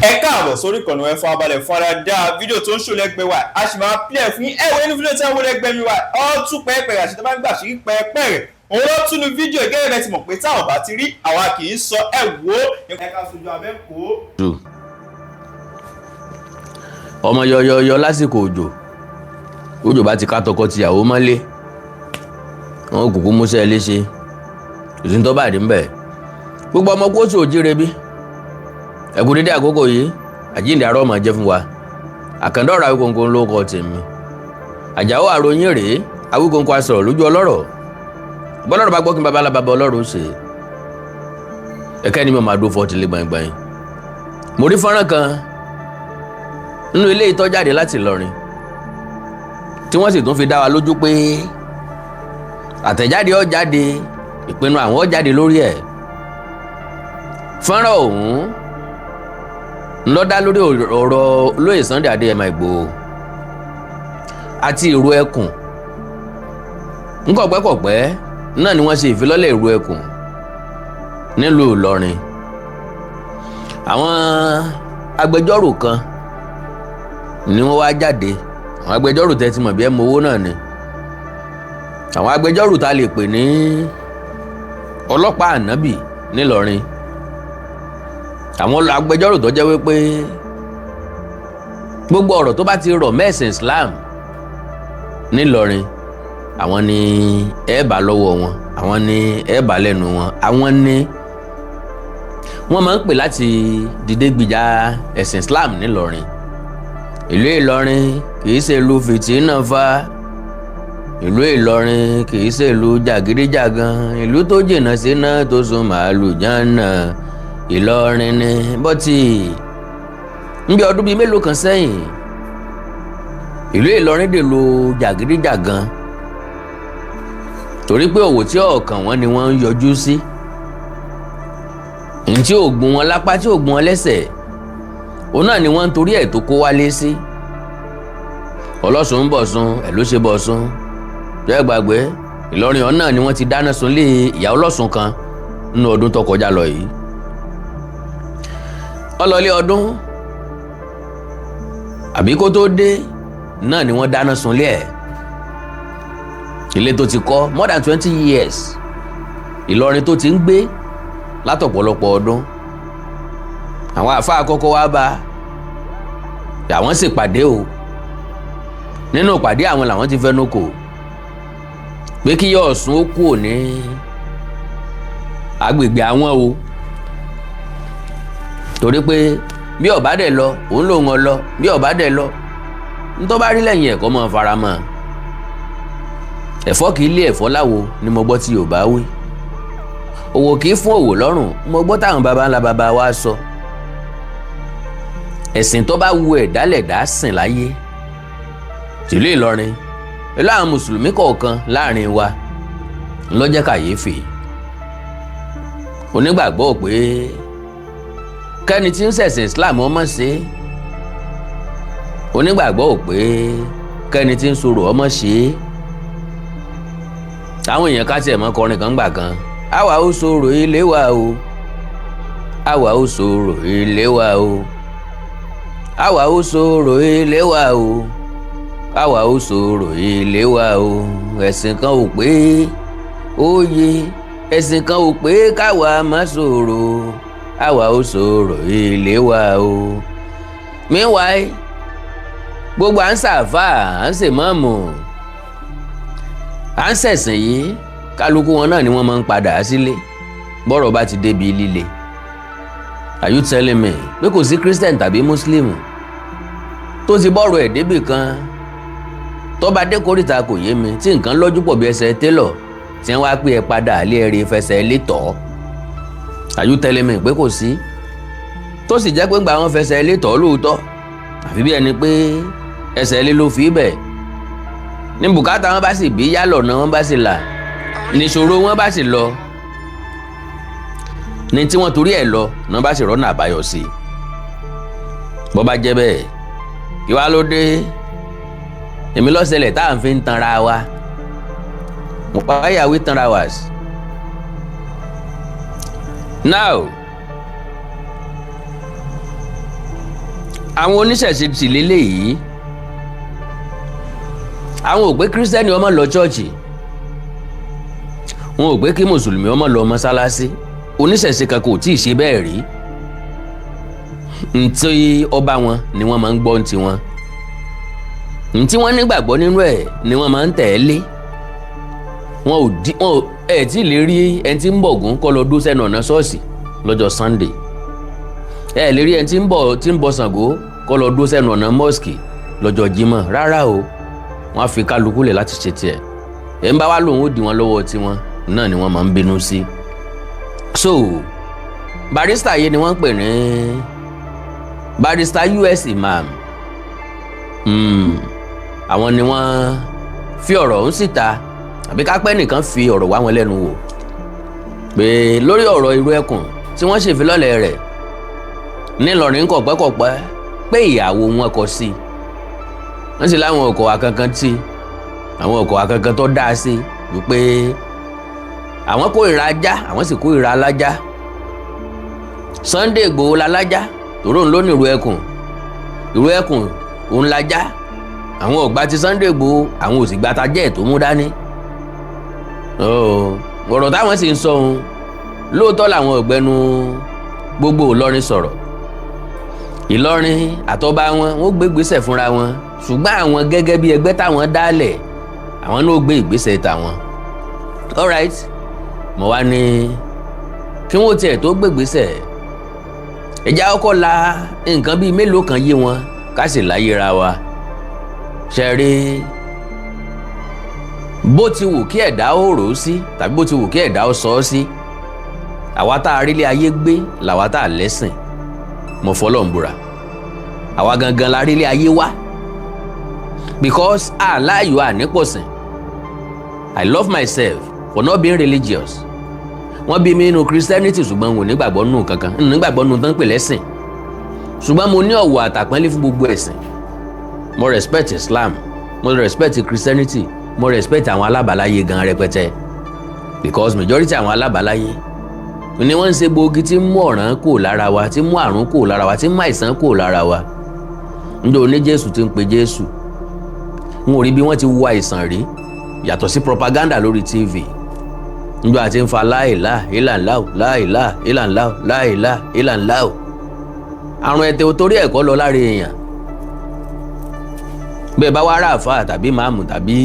Ẹ káàbọ̀ sórí ìkànnì Ẹ̀fọ́ Abalẹ̀ fún ara dáa fídíò tó ń ṣò lẹ́gbẹ̀ẹ́ wa. A sì máa pílẹ̀ fún ẹ̀wọ̀ inú fídíò tí wọ́n wọlé ẹgbẹ́ mi wa ọ́ tún pẹ́ẹ́pẹ́ àti tó bá ń gbà sí pẹ́ẹ́pẹ́ rẹ̀ òun ló túnú fídíò. Gẹ́gẹ́ bẹ́ẹ̀ ti mọ̀ pé táwọn bá ti rí àwa kì í sọ ẹ̀ wò ó. Ẹ ká sojú abẹ́ kó. Ọmọ yọyọyọ lásìkò òjò, òjò bá ti ká tọkọ-tìyàwó mọ́lé, wọn kúkú múṣẹ́ léṣe òsín tó bá rí ń bẹ̀. Gbogbo ọmọ kóòtù òjíire bí, ẹkú dédé àkókò yìí. Àjíǹde àárọ̀ máa jẹ́ fún wa. Àkàndọ̀rọ̀ Awíkonko ló kọ tèmi. Àjàó àròyìn rèé. Awíkonko asọ̀rọ̀ lójú ọlọ́rọ̀, bọ́lọ́rọ̀ bá gbọ́ kí n bàbá alábàbà ọlọ́rọ̀ ó ṣe ẹ̀kẹ́ ni mo máa dó fọ́ọ̀tì lé gbọ̀ngbọ̀n. Mo rí fọ́nrán kan nínú ilé ìtọ́jáde láti Ìlọrin tí wọ́n sì tún fi dá wa lójú pé àtẹ̀jáde ó jáde, ìpinnu àwọn ó jáde lórí ẹ̀. Fọ́nrán ọ̀hún ńlọ dá lórí ọ̀rọ̀ olóyè Sunday Adéyẹmọ Ìgbòho àti ìró ẹkùn. Ńkọ̀pẹ́kọ̀pẹ́ náà ni wọ́n ṣe ìfilọ́lẹ̀ ìró ẹkùn nílùú Ìlọrin. Àwọn agbẹjọ́rò kan ni wọ́n wá jáde. Àwọn agbẹjọ́rò tẹ́ ti mọ̀ bí ẹ mọ owó náà ni àwọn agbẹjọ́rò tá a lè pè ní ọlọ́pàá ànábì nílọrin, àwọn agbẹjọ́rò tó jẹ́ wípé gbogbo ọ̀rọ̀ tó bá ti rọ̀ mẹ́sìn Islam nílọrin, àwọn ni ẹ bá lọ́wọ́ wọn, àwọn ni ẹ bá lẹ́nu wọn, àwọn ni wọ́n máa ń pè láti dìde gbìjà ẹ̀sìn Islam nílọrin. Ìlú Ìlọrin kìí ṣe ìlú fìtínà fa. Ìlú Ìlọrin kìí ṣe ìlú jàgídíjàgan. Ìlú tó jìnnà síná tó sun màálù jánà, Ìlọrin ni. Bọ́tì níbi ọdún bíi mélòó kan sẹ́yìn, ìlú Ìlọrin dèlò jàgídíjàgan torí pé òwò tí ọ̀kàn wọn ni wọ́n ń yọjú sí, ntí ògùn wọn lápá, tí ògùn wọn lẹ́sẹ̀, òun náà ni wọ́n ń torí ẹ̀ tó kó wálé sí. Ọlọ́sùn ń bọ̀ sun ẹ̀ ló ṣe bọ̀ sun jẹ́ gbàgbé. Ìlọrin ọ̀hún náà ni wọ́n ti dáná sun lé ìyá ọlọ́sùn kan nínú ọdún tó kọjá lọ yìí. Ọlọ́lé ọdún àbí kó tó dé náà ni wọ́n dáná sun lé ẹ̀, ilé tó ti kọ́ more than 20 years, Ìlọrin tó ti ń gbé látọ̀pọ̀lọpọ̀ ọdún. Àwọn àáfàá kọ́kọ́ wá bá àwọn sì pàdé o. Nínú ìpàdé àwọn làwọn ti fẹnu kò pé kí Ọ̀ṣun ó kúrò ní agbègbè àwọn o, torí pé bí ọba dẹ̀ lọ, òun lòun ọ lọ. Bí ọba dẹ̀ lọ, ntọ́ bá rí lẹ́yìn ẹ̀kọ́ mọ́ fara mọ́. Ẹ̀fọ́ kì í lé ẹ̀fọ́ láwo ni mo gbọ́ tí Yorùbá wí. Òwò kì í fún òwò lọ́rùn, mo gbọ́ táwọn baba ńlá baba wa sọ. Ẹ̀sìn tó bá wu ẹ̀dá lẹ̀dá sìn láyé. Tìlú Ìlọrin pẹ̀lú àwọn mùsùlùmí kọ̀ọ̀kan láàrin wa ló jẹ́ kàyéfì. Onígbàgbọ́ pé kẹ́ni tí ń ṣẹ̀sìn Islam ọmọ ṣe, onígbàgbọ́ pé kẹ́ni tí ń sọ̀rọ̀ ọmọ ṣe. Àwọn èèyàn ká tiẹ̀ mọ́ kọrin kan gbà kan: "Àwa ó sọ̀rọ̀ ilé wa o, àwa ó sọ̀rọ̀ ilé wa o, àwa ó sọ̀rọ̀ ilé wa o, àwa ó sọ̀rọ̀ ilé wa o. Ẹ̀sìn kan ò pé óye, ẹ̀sìn kan ò pé káwa má sọ̀rọ̀, àwa ó sọ̀rọ̀ ilé wa o." Meanwhile, gbogbo à ń sàfà, à ń ṣèmọ́ọ̀mù, à ń ṣẹ̀sìn yìí, kálukú wọn náà ni wọ́n máa ń padà sílé bọ́rọ̀ bá ti débi líle. Are you telling me pé kò sí Christian tàbí Muslim tó ti bọ́rọ̀ ẹ̀ débì kan, tó bá dé kórìtà kò yé mi, tí nǹkan lọ́jú pọ̀ bí ẹsẹ̀ télọ̀, tí wọ́n wá pé ẹ padà lé ẹ̀rí fẹsẹ̀ lé tọ́? Are you telling me pé kò sí, tó sì jẹ́ pé gba wọn fẹsẹ̀ lé tọ́ lóòótọ́, àfi bí ẹni pé ẹsẹ̀ lé ló fi bẹ̀ ní bùkátà wọn bá sì bí yálọ̀ náà, wọn bá sì là, níṣòro wọn bá sì lọ, ní tí wọ́n torí ẹ̀ lọ ní wọ́n bá sì rọ́nà àbáyọ sí i? Bó bá jẹ́ bẹ́ẹ̀, kí wàá ló dé èmi lọ́sẹ̀lẹ̀ tá à ń fi ń tanra wa? Why are we tanra wa now? Àwọn oníṣẹ̀ṣe sì lélẹ́yìí, àwọn ò pé Christian ó má lọ church, wọn ò pé kí Mùsùlùmí ó má lọ mọ́sálásí. Oníṣẹ̀ṣe kan kò tí ì ṣe bẹ́ẹ̀ rí. Ntí ọba wọn ni wọ́n máa ń gbọ́ ntí wọn, ntí wọ́n nígbàgbọ́ nínú ẹ̀ ni wọ́n máa ń tẹ̀lé. Wọn ò di wọn ò ẹ̀ tí ì lè rí ẹni tí ń bọ̀ Ògún kó lọ dó sẹ́nu ọ̀nà ṣọ́ọ̀ṣì lọ́jọ́ Sunday. Ẹ lè rí ẹni tí ń bọ̀ Ṣàngó kó lọ dó sẹ́nu ọ̀nà mosque lọ́jọ́ Jímọ̀. Rárá o, wọ́n á fi kálukú lẹ̀ láti ṣe tiẹ̀. Ẹ̀ ń bá wá lòun ó di wọn lọ́wọ́ tiwọn náà ni wọ́n máa ń bínú sí. So barrister yìí ni wọ́n ń pè ní Barrister US Imam. Àwọn ni wọ́n fi ọ̀rọ̀ ọ̀hún síta, àbí kápẹ́ nìkan fi ọ̀rọ̀ wá wọn lẹ́nu wò pé lórí ọ̀rọ̀ irú ẹkùn tí wọ́n ṣèfilọ́lẹ̀ rẹ̀ nílọrin kọ̀pẹ́kọ̀pẹ́, pé ìyàwó wọn kọ sí i. Wọ́n sì láwọn ọkọ̀ akankan tí àwọn ọkọ̀ akankan tó dáa sí, wípé àwọn kórìíra ajá, àwọn sì kórìíra alájá. Sunday Igboho lálájá, tòró ń lónìí ìrù ẹkùn, ìrù ẹkùn òun lajá. Àwọn ò gbà ti Sunday Igboho, àwọn ò sì gbà tajẹ́ ẹ̀ tó mú dání. Ọ̀rọ̀ táwọn sì ń sọ ohun lóòótọ́ làwọn ọ̀gbẹ́nu gbogbo Ìlọrin sọ̀rọ̀. Ìlọrin àtọ́ba wọn, wọ́n gbé ìgbésẹ̀ fúnra wọn, ṣùgbọ́n àwọn gẹ́gẹ́ bí ẹgbẹ́ táwọn dálẹ̀, àwọn náà gbé ìgbésẹ̀ tàwọn. Alright, mo wá ní kí wọ́n tiẹ̀ tó gbé ìgbésẹ̀, ẹ̀já ọkọ̀ la nǹkan bíi mélòó kan yé wọn, ká sì láyéra wa ṣe rí. Bó ti wù kí ẹ̀dá ó rò ó sí, tàbí bó ti wù kí ẹ̀dá ó sọ ọ́ sí, àwa tá a rí ilé ayé gbé làwa tá a lẹ́sìn. Mo fọlọ́ ń búra, àwa gangan la rí ilé ayé wá, because àláyò ànípọ̀sìn. I love myself for not being religious. Wọ́n bí mi nínú Christianity, ṣùgbọ́n n ò nígbàgbọ́ nù kankan, n nígbàgbọ́ nù tán pè lẹ́sìn, ṣùgbọ́n mo ní ọ̀wọ̀ àtàpọ́nlé fún gbogbo ẹ̀sìn. Mo respect Islam, mo respect Christianity, mo respect àwọn alábàáláyé gan rẹpẹtẹ, because majority àwọn alábàáláyé ni wọ́n ń ṣe gbòógì tí ń mú ọ̀ràn kò lára wa, tí ń mú àrùn kò lára wa, tí ń mú àìsàn kò lára wa. Njẹ́ oní Jésù ti ń pe Jésù, n ò rí bí wọ́n ti wo àìsàn rí, yàtọ̀ sí propaganda lórí TV. Njọ́ àti ń fa láìlá ìlànláò, láìlá ìlànláò, láìlá ìlànláò, àrùn ẹ̀tẹ̀ ò torí ẹ̀kọ́ lọ lára èèyàn. Bẹ́ẹ̀ bá wá ráàfáà tàbí máàmù tàbí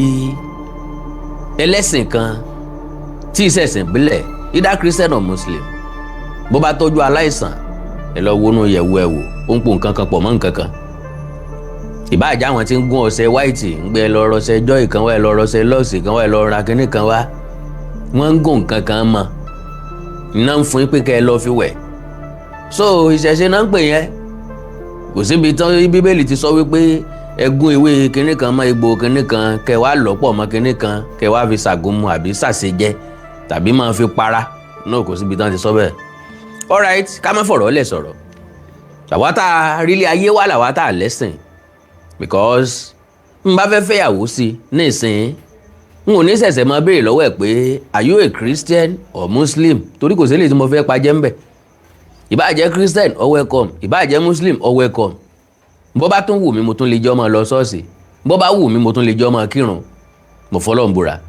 ẹlẹ́sìn kan tí ìṣẹ̀sìn bílẹ̀, either Christian or Muslim, bó bá tọ́jú aláìsàn, ẹ lọ wọnú yẹ̀wò ẹ̀ wò, ó ń po nǹkan kan pọ̀ mọ́ nǹkan kan. Ìbáàjá àwọn tí ń gún ọṣẹ white, ń gbé ẹ lọ rọṣẹ Joy kan wá, ẹ lọ rọṣẹ Lux kan wá, ẹ lọ ra kinní kan wá, wọ́n ń gún nǹkan kan mọ́ iná ń fún yín pé kẹ́ ẹ lọ fi wẹ̀. So ìṣẹ̀ṣe náà ń pè yẹn. Kò síbi tán Bíbélì ti sọ wípé ẹ gún ewé kinní kan mọ́ egbò kinní kan, kẹ́ wá lọ́pọ̀ mọ́ kinní kan, kẹ́ wá fi ṣàgúnmu àbí ṣàṣejẹ tàbí máa fi para náà. Kò síbi tán ti sọ bẹ́ẹ̀. Alright, ká má fọ̀rọ̀ lẹ̀ sọ̀rọ̀. Àwa tá a rílé ayé wà làwa tá a lẹ́sìn, because n bá fẹ́ fẹ́yàwó sí i nísìnyí, n ò ní ṣẹ̀ṣẹ̀ máa béèrè lọ́wọ́ ẹ̀ pé, "Are you a Christian or Muslim?" Torí kò sílẹ̀ tí mo fẹ́ pajẹ́ ń bẹ̀. Ìbáà jẹ́ Christian, ọ welcome. Ìbáà jẹ́ Muslim, ọ welcome. Bó bá tún wù mí, mo tún lè jọ́ máa lọ ṣọ́ọ̀ṣì. Bó bá wù mí, mo tún lè jọ́ máa kírun. Mo fọlọ́run búra,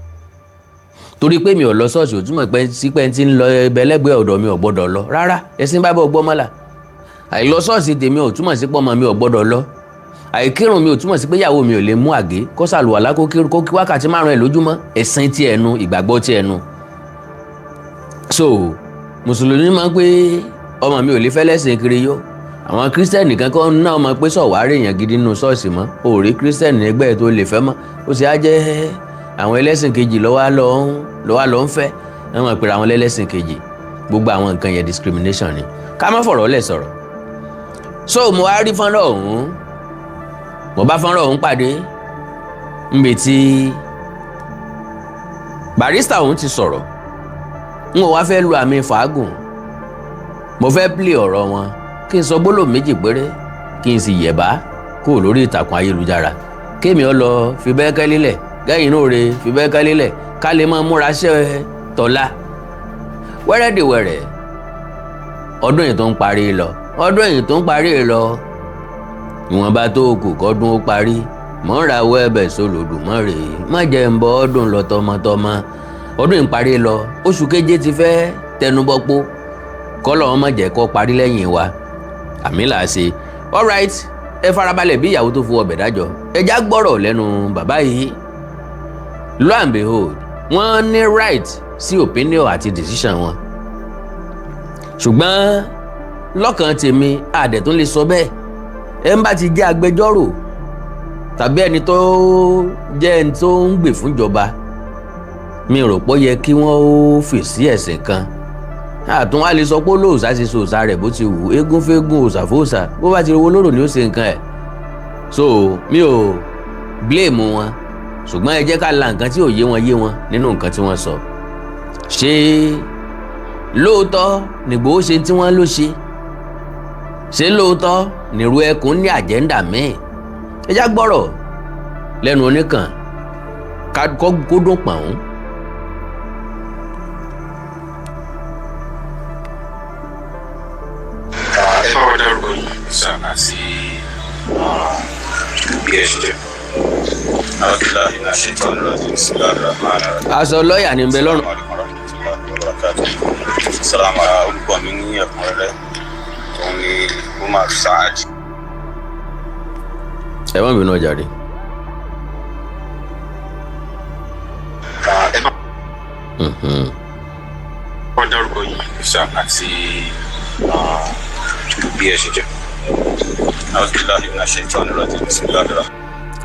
torí pé mi ò lọ ṣọ́ọ̀ṣì ò túmọ̀ pé sí pé tí ń lọ ẹbẹ̀ lẹ́gbẹ̀ẹ́ ọ̀dọ̀ mi ò gbọ́dọ̀ lọ. Rárá, ẹ̀sìn bá bọ̀ gbọ́mọ́là. Àìlọ ṣọ́ọ̀ṣì tèmi ò túmọ̀ sí pọ́mọ mi ò gbọ́dọ̀ lọ. Àìkírun mi ò túmọ̀ sí pé ìyàwó mi ò lè mú àgé kó ṣàlùwàlá, kó kí wákàtí 5 ẹ̀ lójúmọ́. Ẹ̀sìn tí ẹnu, ìgbàgbọ́ tí ẹnu. So Mùsùlùmí máa ń pé ọmọ mi ò lè fẹ́ lẹ́sìn kiri yó. Àwọn Christian kan kọ́ náà máa pé sọ̀wárí èèyàn gidi nínú ṣọ́ọ̀ṣì mọ́, ò rí Christian ẹgbẹ́ tó lè fẹ́ mọ́, ó sì á jẹ́ àwọn ẹlẹ́sìn kejì lọ́wọ́ lọ́ ń fẹ́. Wọ́n máa pèrè àwọn ẹlẹ́sìn kejì. Gbogbo àwọn nǹkan yẹn, discrimination ni. Ká má fọ̀rọ̀ lẹ̀ sọ̀rọ̀. So mo wá rí fọ́nrán ọ̀hún, mo bá fọ́nrán ọ̀hún pàdé níbi tí barrister ọ̀hún ti sọ̀rọ̀. N ò wá fẹ́ lu àmì fàágùn, mo fẹ́ play ọ̀rọ̀ wọn, kí n sọ gbólóhùn méjì péré, kí n sì yẹ̀bá kúrò lórí ìtàkùn ayélujára, kémi ọ lọ fi bẹ́ẹ̀ kẹ́ lílẹ̀ gẹ́yìn náà re fi bẹ́ẹ̀ kẹ́ lílẹ̀, ká lè máa múra ṣẹ́ tọ́lá wẹ́rẹ́dìwẹ̀rẹ̀. Ọdún yìí tó ń parí lọ, ọdún yìí tó ń parí lọ. Ìwọ̀nba tó kù kọ́dún ó parí, mọ̀ ń rawọ́ ẹ̀bẹ̀ sólòdùmarè, má jẹ́ ń bọ́ ọdún lọ tọmọtọmọ. Ọdún yìí ń parí lọ, oṣù keje ti fẹ́ tẹnubọ́pó, kọ́lọ̀ wọn má jẹ́ kó parí lẹ́yìn wa, àmì là á ṣe. Alright, ẹ farabalẹ̀ bí ìyàwó tó fún ọbẹ̀ dájọ́. Ẹ já gbọ́rọ̀ lẹ́nu bàbá yìí. Lo and behold, wọ́n ní right sí opinion àti decision wọn, ṣùgbọ́n lọ́kàn tèmi, àdẹ̀tún lè sọ bẹ́ẹ̀. Ẹ ń bá ti jẹ́ agbẹjọ́rò tàbí ẹni tó jẹ́ ẹni tó ń gbè fúnjọba, mi rò pé ó yẹ kí wọ́n ó fèsì ẹ̀sìn kan. Àtún wá lè sọ pé olóòṣà ṣe sòòṣà rẹ̀ bó ti wù, eégún fẹ́gùn, òòṣà fòòṣà, bó bá ti rówó lóró ni ó ṣe nǹkan ẹ̀. So mi ò blame wọn, ṣùgbọ́n ẹ jẹ́ ká la nǹkan tí ò yé wọn yé wọn nínú nǹkan tí wọ́n sọ. Ṣé lóòótọ́ nÌgbòho ṣe tí wọ́n ló ṣe? Ṣé lóòótọ́ nìrú ẹkùn ní agenda míì? Ẹ já gbọ́rọ̀ lẹ́nu oníkàn kó dùn pọ̀n. Ẹ bá wa dárúkọ yìí sir, àti bí ẹ ṣe jẹ́. Aṣọ lọ́ọ̀yà ní bẹ lọ́rùn. Salamu, orúkọ mi ní ẹ̀kúnrẹ́rẹ́ òun ni Umar Saad. Ẹ má bínú ọjà rè. Ẹ bá wa dárúkọ yìí sir, àti bí ẹ ṣe jẹ́.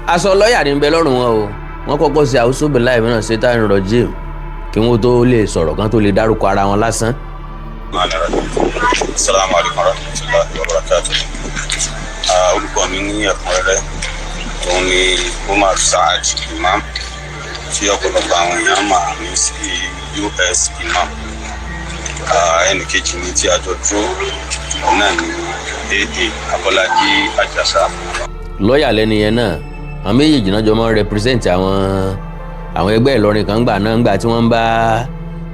Aṣọ lọ́ọ̀yà ní bẹ lọ́rùn wọn o. Wọ́n kọ́kọ́ ṣe àwùsùnbìláì mìíràn ṣetán rọ̀jìm kí wọ́n tó lè sọ̀rọ̀ kan tó lè dárúkọ ara wọn lásán. Assalamu alaikum warahmatullahi wabarakatuh. Orúkọ mi ní ẹ̀kúnrẹ́rẹ́ òun ni Umar Saad Imam, tí ọ̀pọ̀lọpọ̀ àwọn èèyàn máa ní sí US Imam. Ẹnì kejì ní tí a jọ dúró, òun náà ní AA Abọ́lájí Àjàsà. Lọ́ọ̀yà lẹ́nu yẹn náà, àwọn méjèèjì náà jọ máa ń represent àwọn ẹgbẹ́ Ìlọrin kan gbà náà, gbà tí wọ́n ń bá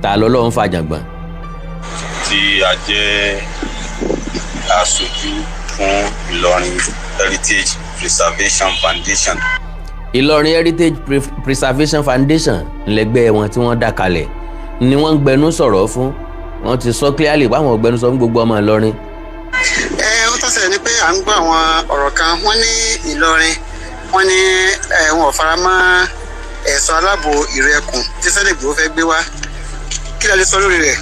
ta lọ́lọ́run fàjàngbọ̀n. Tí a jẹ́ aṣojú fún Ìlọrin Heritage Preservation Foundation. Ìlọrin Heritage Preservation Foundation lẹ́gbẹ́ wọn tí wọ́n dá kalẹ̀ ni wọ́n ń gbẹnu sọ̀rọ̀ fún. Wọ́n ti sọ clearly báwọn gbẹnu sọ fún gbogbo ọmọ Ìlọrin. Ẹ ó tọ́sẹ̀ ni pé à ń gbọ́ àwọn ọ̀rọ̀ kan. Wọ́n ní Ìlọrin, wọ́n ní wọn ò fara mọ́ ẹ̀ṣọ́ aláàbò ìrẹ́kùn tí Sunday Igboho fẹ́ gbé wá. Kí la lè sọ lórí rẹ̀?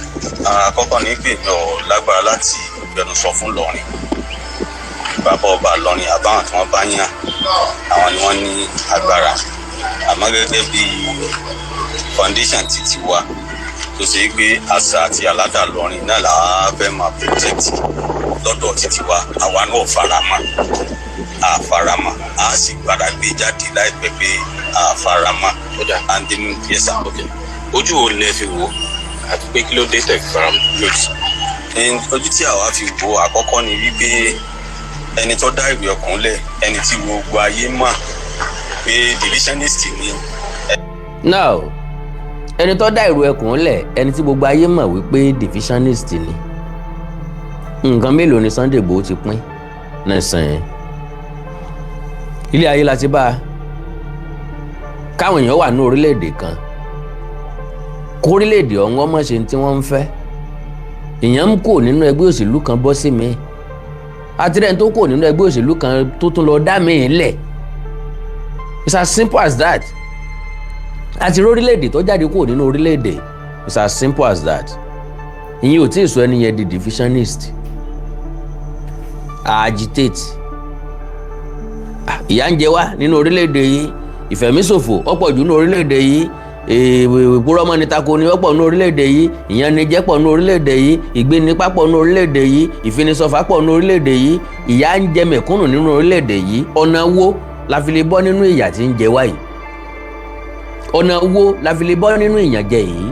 Àkọ́kọ́ ní pé mi ò lágbára láti gbẹnusọ fún Ìlọrin. Bàbá ọba Ìlọrin àbáwọn tí wọ́n bá yàn, àwọn ni wọ́n ní agbára. Àmọ́ gẹ́gẹ́ bí foundation ti ti wa tó ṣe é pé àṣà àti àládà Ìlọrin náà là á fẹ́ máa protect lọ́dọ̀ títí wa, àwa náà faramọ́, a faramọ́, a sì gbára gbé jáde láìpẹ́ pé a faramọ́. Ó dáa. And then, yes sir. Ok, ojú wo lẹ fi wò ó, àti pé kí ló dé tẹ́ fi faramọ́? Good. Ojú tí àwa fi wo àkọ́kọ́ ni wípé ẹni tó dá ìwé ọkàn lẹ̀, ẹni tí gbogbo ayé mọ̀ pé divisionist ni. Now, ẹni tó dá ìrù ẹkùn lẹ̀, ẹni tí gbogbo ayé mọ̀ wípé divisionist ni, nǹkan mélòó ni Sunday Igboho ti pín nísìnyí? Ilé ayé la ti bá a káwọn èèyàn wà ní orílẹ̀-èdè kan, kórílẹ̀-èdè ọ̀hún ọmọ ṣe tí wọ́n ń fẹ́. Èèyàn ń kó nínú ẹgbẹ́ òṣèlú kan bọ́ sí mi, àtìrẹ́ni tó kó nínú ẹgbẹ́ òṣèlú kan tó tún lọ dá mi lẹ̀. It's as simple as that. Àti orílẹ̀-èdè tó jáde kúrò nínú orílẹ̀-èdè, it's as simple as that. Ìyẹn ò tí ì sọ ẹni yẹn di divisionist. Agitate, ìyà ń jẹ wá nínú orílẹ̀-èdè yìí, ìfẹ̀míṣòfò ọ̀pọ̀ jù nínú orílẹ̀-èdè yìí, ìpurọ́mọ́ni tako ni ọ̀pọ̀ nínú orílẹ̀-èdè yìí, ìyànnijẹ́ pọ̀ nínú orílẹ̀-èdè yìí, ìgbénipá pọ̀ nínú orílẹ̀-èdè yìí, ìfinisọ̀fà pọ̀ nínú orílẹ̀-èdè yìí, ìyà ń jẹ mẹ̀kúnnù nínú orílẹ̀-èdè yìí. Ọ̀nà wo la fi lè bọ́ nínú ìyà tí ń jẹ wá yìí? Ọ̀nà wo la fi lè bọ́ nínú ìyànjẹ yìí?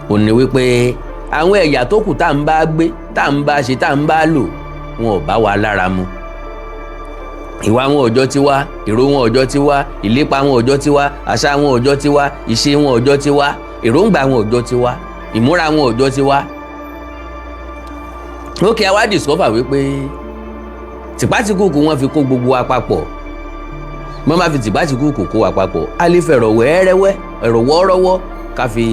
Ò ní wípé àwọn ẹ̀yà tó kù tá à ń bá gbé, tá à ń bá ṣe, tá à ń bá lò, wọn ò bá wa lára mu. Ìwà wọn ọjọ́ tiwa, èrò wọn ọjọ́ tiwa, ìlépa wọn ọjọ́ tiwa, àṣà wọn ọjọ́ tiwa, ìṣe wọn ọjọ́ tiwa, èròǹgbà wọn ọjọ́ tiwa, ìmúra wọn ọjọ́ tiwa. Ókè, àwa discover wípé Tìpátìkúùkù wọn fi kó gbogbo wa papọ̀. Wọ́n bá fi tìpátìkúùkù kó wa papọ̀, a lè fẹ̀rọ̀ wẹ́rẹ́wẹ́, ẹ̀rọ̀ wọ́ọ́rọ́wọ́, ká fi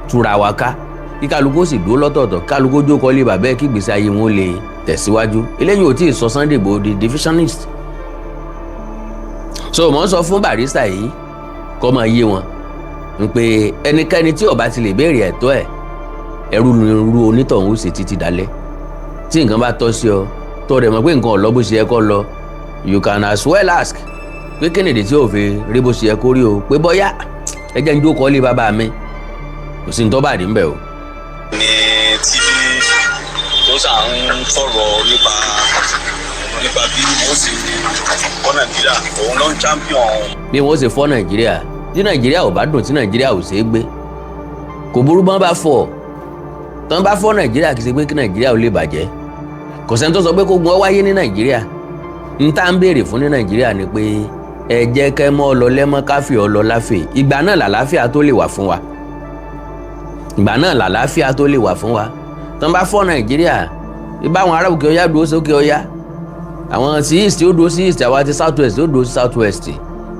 túra wa ká, kí kálukú sì dúró lọ́tọ̀ọ̀tọ̀, kálukú jókòó lé bàbá ẹ̀, kí ìgbésí ayé wọn ó lè tẹ̀síwájú. Eléyìí ò tí ì sọ Sunday Igboho di divisionist. So mò ń sọ fún Barrister yìí kó máa yé wọn ń pé ẹnikẹ́ni tí ó bá ti lè béèrè ẹ̀tọ́ ẹ̀, ẹrú irú onítọ̀hún ó sì títí dalẹ̀. Tí nǹkan bá tọ́ sí ọ, tó rẹ̀ mọ̀ pé nǹkan ò lọ bó ṣe yẹ kó lọ, you can as well ask pé kí nìdí tí ò fi rí bó ṣe yẹ kó rí o, pé bọ́yá ẹ jẹ́ ń jókòó lé bàbá mi. Kò sí ní tó bá rí ń bẹ̀ o. Ní tí tó sà ń sọ̀rọ̀ nípa bí wọ́n sì kọ́ Nàìjíríà, òun ló ń champion. Bí wọ́n ṣe fọ́ Nàìjíríà, tí Nàìjíríà ò bá dùn, tí Nàìjíríà ò ṣeé gbé, kò burú bọ́n bá fọ́. Tọ́n bá fọ́ Nàìjíríà, kì í ṣe pé kí Nàìjíríà ò lè bàjẹ́. Kò sẹ́ni tó sọ pé kó gun ọ wáyé ní Nàìjíríà. N tá ń béèrè fún ní Nàìjíríà ni pé ẹ jẹ́ kẹ́ mọ́ ọ lọ lẹ́mọ́, káfí ọ lọ láfè. Ìgbà náà làlàáfíà tó lè wà fún wa. Ìgbà náà làlàáfíà tó lè wà fún wa. Tọ́n bá fọ́ Nàìjíríà, ibà àwọn ará òkè ọya dúró sókè ọya, àwọn tí east ó dúró sí east, àwọn tí south west ó dúró sí south west,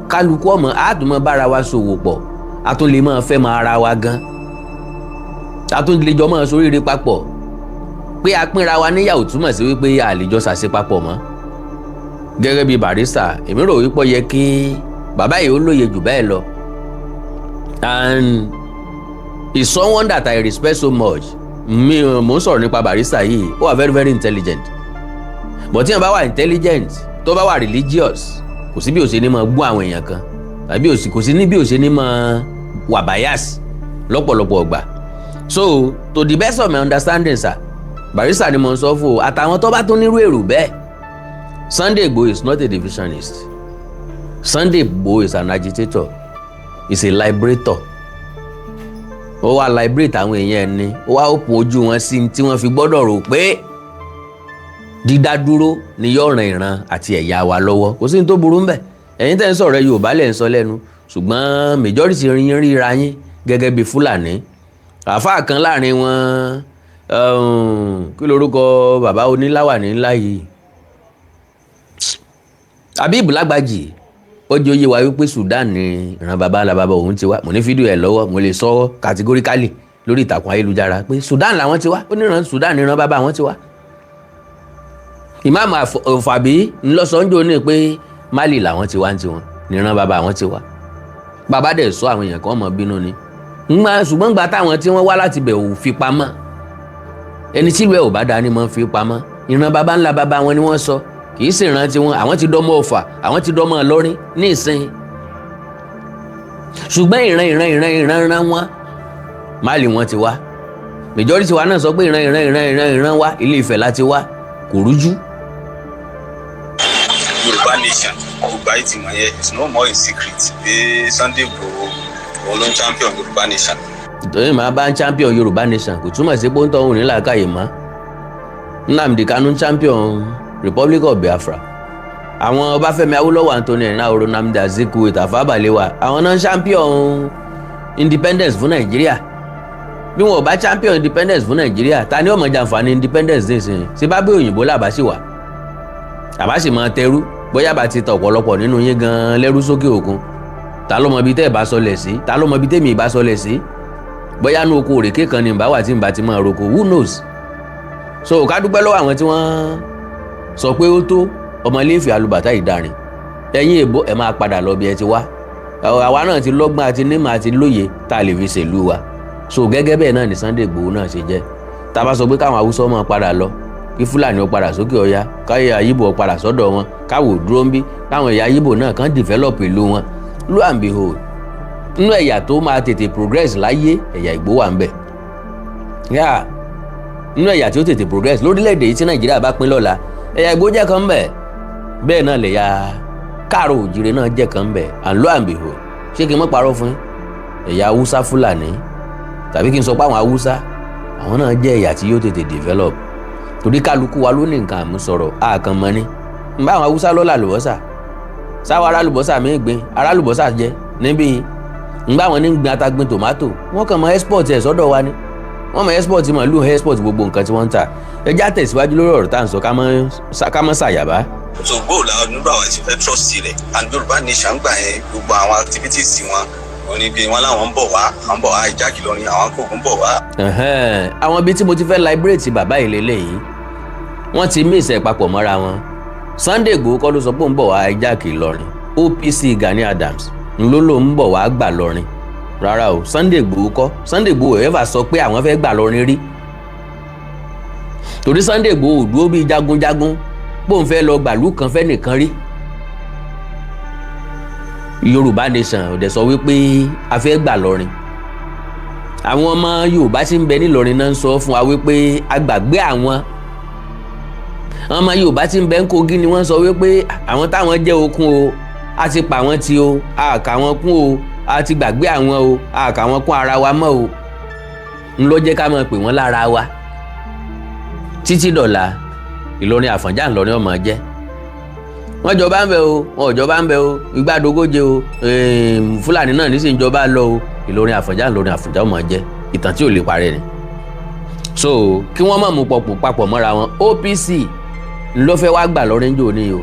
kálukú ọmọ àtúmọ̀ bára wa ṣòwò pọ̀, a tún lè máa fẹ́ máa ara wa gan, a tún lè jọ máa ṣoríire papọ̀. Pé a pínra wa níyàwó túmọ̀ sí wípé a lè jọ ṣàṣe papọ̀ mọ́. Gẹ́gẹ́ bí Barrister, èmi rò wípé ó yẹ kí bàbá yìí ó lóye jù bẹ́ẹ̀ lọ, and is someone that I respect so much. Mi mò ń sọ̀rọ̀ nípa Barrister yìí, ó wà very very intelligent, but tí yẹn bá wà intelligent, tó bá wà religious, kò sí bí ó ṣe ní máa gbọ́ àwọn èèyàn kan, tàbí kò sí ní bí ó ṣe ní máa wà bias lọ́pọ̀lọpọ̀ ọgbà. So to the best of my understanding, sir, Barrister ni mo ń sọ fún o, àtàwọn tó bá tún nírú èrò bẹ́ẹ̀, Sunday Igboho is not a divisionist. Sunday Igboho is an agitator, is a liberator. Ó wá liberate àwọn èèyàn ẹni, ó wá open ojú wọn sí tí wọ́n fi gbọ́dọ̀ rò pé dídádúró ni yóò ran ìran àti ẹ̀yà wa lọ́wọ́. Kò sí ní tó burú ńbẹ̀. Ẹ̀yin tẹ́ ń sọ̀rọ̀, Yorùbá lẹ̀ ń sọ lẹ́nu, ṣùgbọ́n majority yín ríra yín gẹ́gẹ́ bí Fúlàní. Àáfàá kan láàrin wọn, kí lorúkọ bàbá oníláwàní ńlá yìí, Habib Lágbàjì, ó jẹ́ oyé wa wípé Sudan ni ìran bàbá ńlá bàbá òun ti wá. Mo ní fídíò ẹ̀ lọ́wọ́, mo lè sọ categorically lórí ìtàkùn ayélujára pé Sudan làwọn ti wá. Ó ní ìran Sudan ní ìran bàbá àwọn ti wá. Ìmáàmù Ọ̀fàbí ńlọsọ̀njọ́ ní pé Mali làwọn ti wá ń tiwọn, níran bàbá àwọn ti wá. Bàbá dẹ̀ sọ, àwọn èèyàn kan mọ̀ bínú ni. Ṣùgbọ́n gba táwọn tí wọ́n wá láti bẹ̀ ò fi pamọ́. Ẹni tí ìlú ẹ̀ ò bá dání mọ́ fi pamọ́. Ìran bàbá ńlá bàbá wọn ni wọ́n sọ, kì í sì ìran tiwọn. Àwọn ti dọ́mọ Ọ̀fà, àwọn ti dọ́mọ Ìlọrin ní ìsìn, ṣùgbọ́n ìran ìran ìran ìran ìran wọn, Mali wọn ti wá. Majority wa náà sọ pé ìran ìran ìran ìran ìran wa, Ilé Ifẹ̀ láti wá. Kò rújú. Yorùbá nation, gbogbo ayé ti mọ̀ yẹn. It's no more a secret pé Sunday Igboho, òun ló ń champion Yorùbá nation. Ìtọ́jú màá bá ń champion Yorùbá nation, kò túmọ̀ sí pé ó ń tọ́ òun ní làákàyè mọ́. Nnamdi Kanu champion Republic of Biafra. Àwọn Ọbáfẹ́mi Awólọ́wọ̀, Anthony Enahoro, Nnamdi Azikiwe, Tafawa Balewa, àwọn náà champion independence fún Nàìjíríà. Bí wọn ò bá champion independence fún Nàìjíríà, ta ni ó máa jàǹfààní independence nísìnyí? Ṣé bá bí òyìnbó làbá sì wà, àbá sì máa tẹrú? Bóyá bá ti tọ ọ̀pọ̀lọpọ̀ nínú yín gan-an lẹ́rú sókè òkun. Ta ló mọ ibi tẹ́ ẹ̀ bá sọlẹ̀ sí? Ta ló mọ ibi tẹ́mi ìbá sọlẹ̀ sí? Bóyá inú oko òrèké kan ni ìbá wà tí ìbá ti máa roko, who knows? So ká dúpẹ́ lọ́wọ́ àwọn tí wọ́n sọ pé ó tó ọmọléèfì alùbàtà ìdarin. Ẹ̀yin èbó, ẹ̀ máa padà lọ bí ẹ ti wá. Àwa náà ti lọ́gbọ́n àti nímọ̀ àti lóye tá a lè fi ṣèlú wa. So gẹ́gẹ́ bẹ́ẹ̀ náà ni Sunday Igboho náà ṣe jẹ́. Tá a bá sọ pé káwọn Haúsá máa padà lọ, kí Fúlàní ó padà sókè ọya, káyọ̀ Yíbò ó padà sọ́dọ̀ wọn, káwò dúró ń bí, káwọn ẹ̀yà Yíbò náà kàn develop ìlú wọn, lo and behold, nínú ẹ̀yà tó máa tètè progress láyé, ẹ̀yà Ìgbò wà ń bẹ̀. Yá, nínú ẹ̀yà tí ó tètè progress lórílẹ̀‐èdè yìí tí Nàìjíríà bá pín lọ́la, ẹ̀yà Ìgbò jẹ́ kan ń bẹ̀. Bẹ́ẹ̀ náà lẹ̀yà Káàrọ̀ Òjìrè náà jẹ́ kan ń bẹ̀. And lo and behold, ṣé kí n mọ́ parọ́ fún yín, ẹ̀yà Haúsá Fúlàní, tàbí kí n sọ pé àwọn Haúsá, àwọn náà jẹ́ ẹ̀yà tí yóò tètè develop, torí kálukú wa ló ní nǹkan àmúsọ̀rọ̀ àkànmọ́ ni. N bá àwọn Haúsá lọ́la àlùbọ́sà sáwọ́, arálùbọ́sà mi gbin, arálùbọ́sà jẹ níbí. N bá àwọn ní gbin ata, gbin tòmátò, wọ́n kàn mọ́ export ẹ̀ sọ́dọ̀ wa ni. Wọ́n mọ export màálù, export gbogbo nǹkan tí wọ́n ń tà. Ẹ já tẹ̀síwájú lórí ọ̀rọ̀ tá à ń sọ, ká mọ́ ṣàyàbá. So goal àwọn nígbà wọn ti fẹ́ trust rẹ̀ and Yorùbá Nation gbà yẹn, gbogbo àwọn activities wọn wọn ní bí wọn láwọn ń bọ̀ wá, àwọn ń bọ̀ wá hijack Ìlọrin, àwọn kòkó ń bọ̀ wá. Ẹ̀hẹ́n, àwọn ibi tí mo ti fẹ́ liberate bàbá yìí lélẹ́yìí, wọ́n ti mix ẹ̀ papọ̀ mọ́ra wọn. Sunday Igboho kọ́ ló sọ pé òun bọ̀ wá hijack Ìlọrin. OPC Gani Adams ló ló ń bọ̀ wá gbà lọrin. Rárá o, Sunday Igboho kọ́. Sunday Igboho ever sọ pé àwọn fẹ́ gbà lọrin rí, torí Sunday Igboho ò dúró bíi jagunjagun bóun fẹ́ lọ gbàlú kan fẹ́ nìkan rí. Yorùbá Nation ò dẹ̀ sọ wípé a fẹ́ gbà lọrin. Àwọn ọmọ Yorùbá tí ń bẹ nílọrin náà ń sọ fún wa wípé a gbàgbé àwọn ọmọ Yorùbá tí ń bẹ ń Kogi ni wọ́n sọ wípé àwọn táwọn jẹ́ okun o, a ti pa wọ́n ti o, a kà wọ́n kún o, a ti gbàgbé àwọn o, a kà wọ́n kún ara wa mọ́ o. Ń ló jẹ́ ká máa pè wọ́n lára wa títí dọ̀la. Ìlọrin Àfọ̀njá ńlọrin ọmọ jẹ́. Wọ́n jọba ń bẹ o, wọn ò jọba ń bẹ o, igbádogóje o, Fúlàní náà nísìnyí jọba lọ o, Ìlọrin Àfọ̀njá, Ìlọrin Àfọ̀njá ọmọ jẹ́. Ìtàn tí ò lè parẹ́ ni. So kí wọ́n má mú pọ̀pọ̀ papọ̀ mọ́ra wọn. OPC ló fẹ́ wá gbà lọ́rin jò ní o,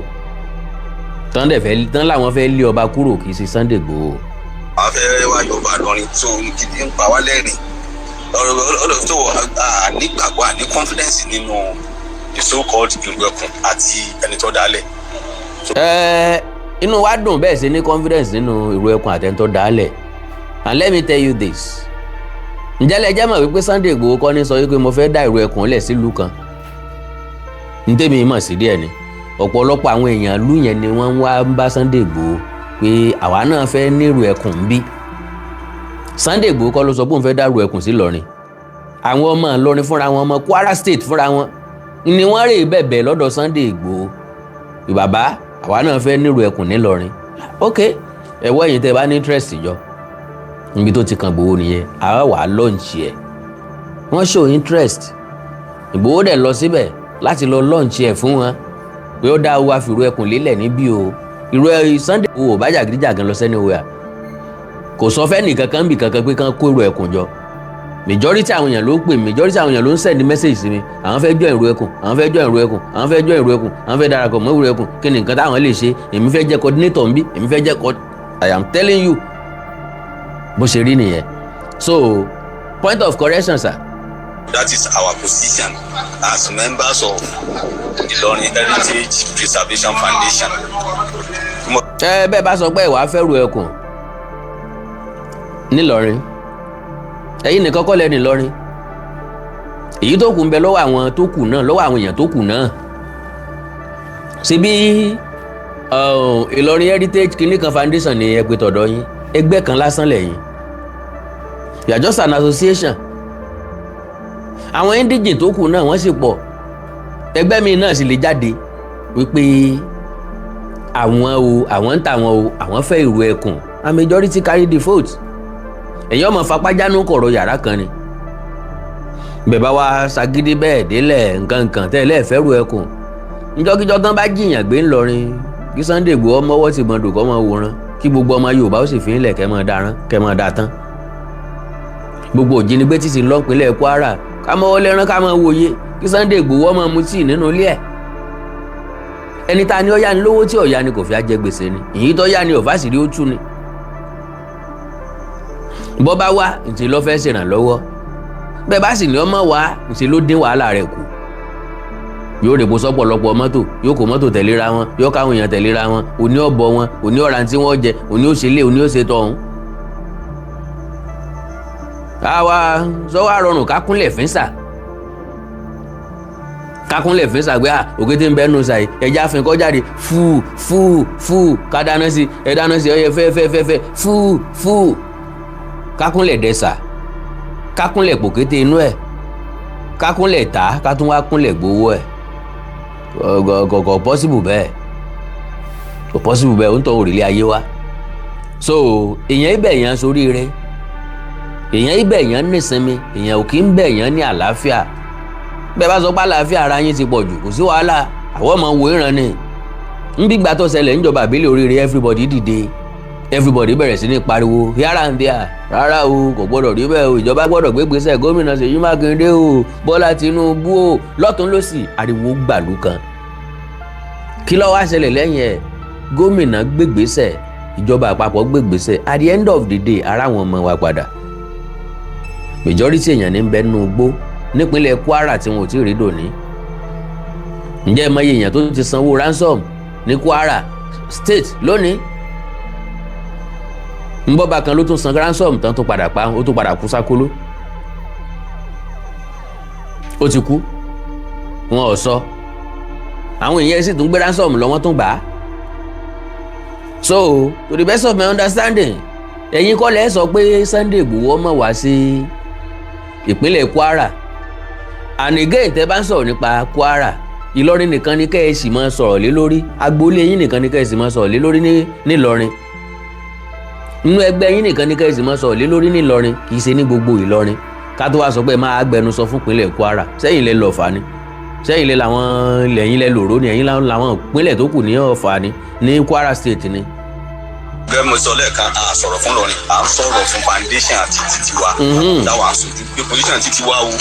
tán dẹ̀ fẹ́ tán làwọn fẹ́ lé ọba kúrò, kì í ṣe Sunday Igboho. Àwọn fẹ́ wá yọba lọrin tó gidi ń pa wá lẹ́rìn ọ̀rọ̀ tó ànígbàgbọ́, àní confidence nínú the so called ìlú ẹkùn àti ẹni tó dálẹ̀. Ẹ inú wa dùn bẹ́ẹ̀ ṣe ní confidence nínú ìró ẹkùn àtẹ̀ntọ́ dálẹ̀. And let me tell you this, ǹjẹ́ lẹ jẹ́ mọ̀ wípé Sunday Igboho kọ́ ní sọ wípé mo fẹ́ dá ìró ẹkùn lẹ̀ sílùú kan? Ntẹ́mi mọ̀ sí díẹ̀ ni, ọ̀pọ̀lọpọ̀ àwọn èèyàn ìlú yẹn ni wọ́n wá ń bá Sunday Igboho pé àwa náà fẹ́ nírú ẹkùn ń bí. Sunday Igboho kọ́ ló sọ pé òun fẹ́ dá ìró ẹkùn sí Ìlọrin. Àwọn ọmọ Ìlọrin fúnra wọn, ọmọ Kwara State fúnra wọn ni wọ́n rè bẹ̀bẹ̀ lọ́dọ̀ Sunday Igboho, "Bàbá, àwa náà fẹ́ nírú ẹkùn nílọrin." Ok, ẹ̀wọ́ ẹ̀yin tẹ́ ẹ bá ní interest jọ níbi tó ti kan Ìgbòho nìyẹn, àwa wà á launch ẹ̀. Wọ́n show interest, Ìgbòho dẹ̀ lọ síbẹ̀ láti lọ launch ẹ̀ fún wọn pé ó dá wa fìrú ẹkùn lélẹ̀ níbí o. Ìrú ẹ Sunday Ìgbòho bá jàgídíjàgan lọ sẹ́niwẹ̀ẹ́, kò sọ fẹ́ nìkankan bì kankan pé kán kó ìrú ẹkùn jọ. Majority àwọn èèyàn ló ń pè, majority àwọn èèyàn ló ń send message sí mi, àwọn fẹ́ join ìrú ẹkùn, àwọn fẹ́ join ìrú ẹkùn, àwọn fẹ́ join ìrú ẹkùn, àwọn fẹ́ darapọ̀ mọ́ ìrú ẹkùn, kí ni nǹkan táwọn lè ṣe, èmi fẹ́ jẹ́ coordinator ń bí, èmi fẹ́ jẹ́ co. I am telling you, bó ṣe rí nìyẹn. So point of correction, sir. That is our position as members of Ìlọrin Heritage Preservation Foundation. Ẹ bẹ́ẹ̀ bá sọ pé ìwà fẹ́ ru ẹkùn nílọrin, ẹ̀yin nìkan kọ́ lẹ́nu Ìlọrin. Èyí tó kù ń bẹ lọ́wọ́ àwọn tó kù náà, lọ́wọ́ àwọn èèyàn tó kù náà. Ṣebí Ìlọrin Heritage kìíní kan Foundation ni ẹ pé tọ̀dọ̀ yín, ẹgbẹ́ kan lásán lẹ́yìn. You are just an association. Àwọn indigene tó kù náà, wọ́n sì pọ̀. Ẹgbẹ́ mi náà sì lè jáde wípé àwọn o, àwọn ń tàwọn o, àwọn fẹ́ ìrù ẹkùn, and majority carry the vote. Ẹ̀yin ọmọ fapájánú kọ̀rọ̀ yàrá kan ni bẹ́ẹ̀ bá wá ṣagídí bẹ́ẹ̀ délẹ̀ nǹkan nǹkan tẹ́lẹ̀ fẹ́ ru ẹkùn. Njọ́kíjọ́ tán bá jìyàn gbé ńlọrin, kí Sunday Igboho mọ́wọ́ ti gbọ́n dùn kọ́ mọ́ wòran, kí gbogbo ọmọ Yorùbá ó sì fi ń lẹ̀ kẹ́ mọ́ darán kẹ́ mọ́ da tán. Gbogbo òjínigbé títí lọ́pínlẹ̀ Kwara, ká mọ́wọ́ lẹ́rán, ká mọ́ wòye, kí Sunday Igboho ọmọ mu tíì nínú ilé ẹ̀. Ẹni tá a ní ọ̀yá ni lówó tí ọ̀yá ni kò fi á jẹ gbèsè ni, èyí tó yá ni ọ̀fà sì rí ó tú ni. Bọ́ bá wá ǹṣe ló fẹ́ ṣèrànlọ́wọ́, bẹ́ẹ̀ bá sì ní ọmọ wá, ǹṣe ló dín wàhálà rẹ̀ kù. Yóò rèpo sọ́pọ̀lọpọ̀ mọ́tò, yóò kó mọ́tò tẹ̀léra wọn, yóò káwọn èèyàn tẹ̀léra wọn, òní ọ̀bọ wọn, òní ọ̀rà tí wọ́n jẹ, òní òṣèlè, òní òṣè tọ̀hún. Àwa sọ wá rọrùn kákúnlẹ̀ fínsà, kákúnlẹ̀ fínsà gbé à òkété ń bẹ́ nù sàyè, ẹja fin kọjáde fúù fúù fúù, ká dáná sí ẹ, dáná sí ọyẹ fẹ́fẹ́fẹ́fẹ́ fúù fúù, kákúnlẹ̀ dẹ́sà, kákúnlẹ̀ pòkété inú ẹ̀, kákúnlẹ̀ tà, ká tún wá kúnlẹ̀ gbowó ẹ̀. Kò possible bẹ́ẹ̀, kò possible bẹ́ẹ̀. Ó ń tọ́ òrìlẹ̀ ayé wa. So èèyàn ibẹ̀ èèyàn soríire, èèyàn ibẹ̀ èèyàn nísinmi, èèyàn ò kí ń bẹ̀ èèyàn ní àlàáfíà. Bẹ́ẹ̀ bá sọ pé àlàáfíà ara yín ti pọ̀ jù, kò sí wàhálà, àwọn ọmọ wo ìran ni. Ń bí gbà tó ṣẹlẹ̀ níjọba àbílẹ̀ oríire, everybody dìde. Everybody bẹ̀rẹ̀ sí ní pariwo here and there, rárá o, kò gbọ́dọ̀ rí bẹ́ẹ̀ o, ìjọba gbọ́dọ̀ gbégbèsè, gómìnà Ṣèyí Mákindé o, Bọ́lá Tinubu o, lọ́tún lọ́sì, ariwo gbàlú kan. Kí ló wá ṣẹlẹ̀ lẹ́yìn ẹ̀? Gómìnà gbégbèsè, ìjọba àpapọ̀ gbégbèsè. At the end of the day, ara àwọn ọmọ wa padà. Majority èèyàn ní bẹ́ẹ̀ nínú igbó nípínlẹ̀ Kwara tí wọn ò tí ì rí dòní. Ǹjẹ́ ẹ mọye èèyàn tó ti sanwó ransom ní Kwara State lónìí? Nbọ́ba kan ló tún san ransom tán, tó padà pa, ó tún padà kú sákóló. Ó ti kú, wọn ò sọ. Àwọn èèyàn sì tún gbé ransom lọ, wọ́n tún gbà á. So to the best of my understanding, ẹ̀yin kọ́ lẹ́ sọ pé Sunday Igboho mọ̀ wá sí ìpínlẹ̀ Kwara. And again, tẹ́ bá ń sọ̀rọ̀ nípa Kwara, Ìlọrin nìkan ni kẹ́ ẹ sì máa sọ̀rọ̀ lé lórí. Agboolé yín nìkan ni kẹ́ ẹ sì máa sọ̀rọ̀ lé lórí ní nílọrin. Inú ẹgbẹ́ yín nìkan ni kẹ́ ẹ sì máa sọ̀rọ̀ lé lórí nílọrin, kì í ṣe ní gbogbo Ìlọrin. Ká tó wá sọ pé máa gbẹnusọ fún ìpínlẹ̀ Kwara, sẹ́yìn lẹ lọ́ọ̀fà ni? Sẹ́yìn lẹ làwọn lẹ́yìn lẹ lòró ni? Ẹ̀yìn làwọn ìpínlẹ̀ tó kù ní Ọ̀fà ni, ní Kwara State ni? Gẹ́gẹ́ bí mo sọ lẹ́ẹ̀kan, à sọ̀rọ̀ fún Ìlọrin, à ń sọ̀rọ̀ fún foundation àti títí wa táwa aṣojú pé position títí wa o,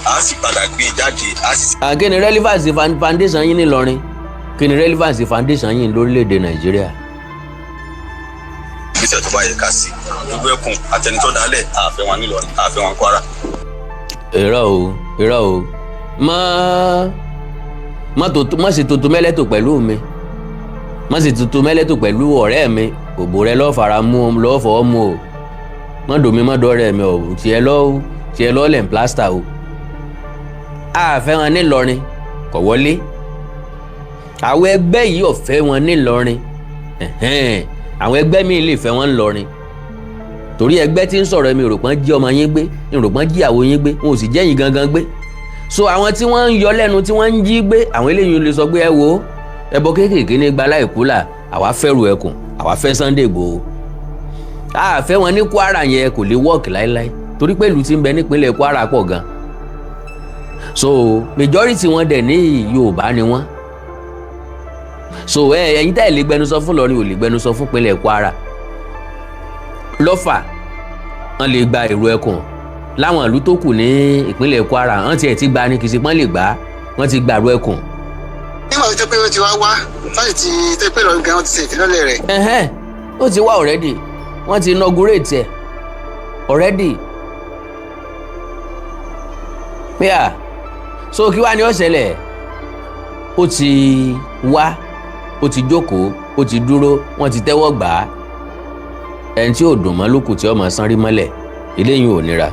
a sì padà gbé e jáde, a sì. Kí ni relevance foundation yín nílọrin? Kí ni relevance foundation yín lórílẹ̀‐èdè Nàìjíríà? Ìgbésẹ̀ tó bá yẹ ká sí gbogbo ẹkùn àtẹnitọ́ dálẹ̀, àfẹ́ wọn nílọrin, àfẹ́ wọn Kwara. Irọ́ o, irọ́ o. Má ṣe tuntun mẹ́lẹ́tò pẹ̀lú mi, má ṣe tuntun mẹ́lẹ́tò pẹ̀lú ọ̀rẹ́ mi. Òbò rẹ lọ́ọ́ fara mú, lọ́ọ́ fọwọ́ mú o. Má dòmí, má dọ́rẹ́ mi o. Tiẹ̀ lọ́ lẹ̀ ń plaster o. Àfẹ́ wọn nílọrin kò wọlé. Àwọn ẹgbẹ́ yìí ò fẹ́ wọn nílọrin. Àwọn ẹgbẹ́ míì lè fẹ́ wọn ńlọrin, torí ẹgbẹ́ tí ń sọ̀rọ̀, mi rò pọ́n jí ọmọ yín gbé, mi rò pọ́n jí àwo yín gbé, wọn ò sì jẹ́yìn gangan gbé. So àwọn tí wọ́n ń yọ lẹ́nu, tí wọ́n ń jí gbé, àwọn eléyìí lè sọ pé ẹ wo ẹbọ kéékèèké ní gba láìkú là. Àwa fẹ́rù ẹkùn, àwa fẹ́ Sunday Igboho, a fẹ́ wọn ní Kwara yẹn kò lè work láéláé, torí pé ìlú tí ń bẹ nípínlẹ̀ Kwara pọ̀ gan. So majority wọn dẹ̀ ní Yorùbá ni wọ́n. So ẹ̀yin tá ẹ̀ lè gbẹnusọ fún Ìlọrin, ò lè gbẹnusọ fún ìpínlẹ̀ Kwara. Lọ́fà wọ́n lè gba èrò ẹkùn láwọn ìlú tó kù ní ìpínlẹ̀ Kwara. Wọ́n tiẹ̀ ti gba ní kìí ṣe pọ́n lè gbà á, wọ́n ti gbàrú ẹkùn. Nígbà tó jẹ́ pé ó ti wá wá láti ti tẹ́ pé Ìlọrin gan wọ́n ti ṣe ìfilọ́lẹ̀ rẹ̀. Ẹ̀hẹ́n, ó ti wá already, wọ́n ti inaugurate ẹ̀ already. Yeah. So kí wá ní ó ṣẹlẹ̀? Ó ti wá, ó ti jókòó, ó ti dúró, wọ́n ti tẹ́wọ́ gbà á. Ẹni tí ò dùn mọ́ lókù tí ọmọ sanrí mọ́lẹ̀, eléyìí ò nira.